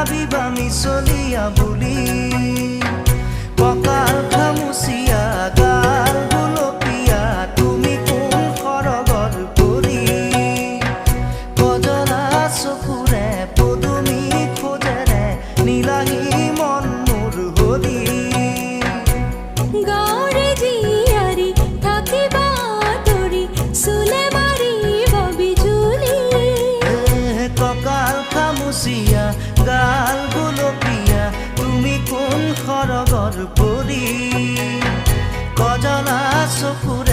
নাভাবিবা মিছলীয়া বুলি। কঁকাল খামুচিয়া গাল গুলপীয়া, তুমি কোন সৰগৰ পৰী? কজলা চকুৰে পদুমি খোজেৰে নীলাহী মন মোৰ হৰি। গাঁৱৰে জীয়াৰী থাকিবা আঁতৰি, চুলে মাৰিব বিজুলী। এ কঁকাল খামুচিয়া গাল গুলপীয়া, তুমি কোন সৰগৰ পৰী? কজলা চকুৰে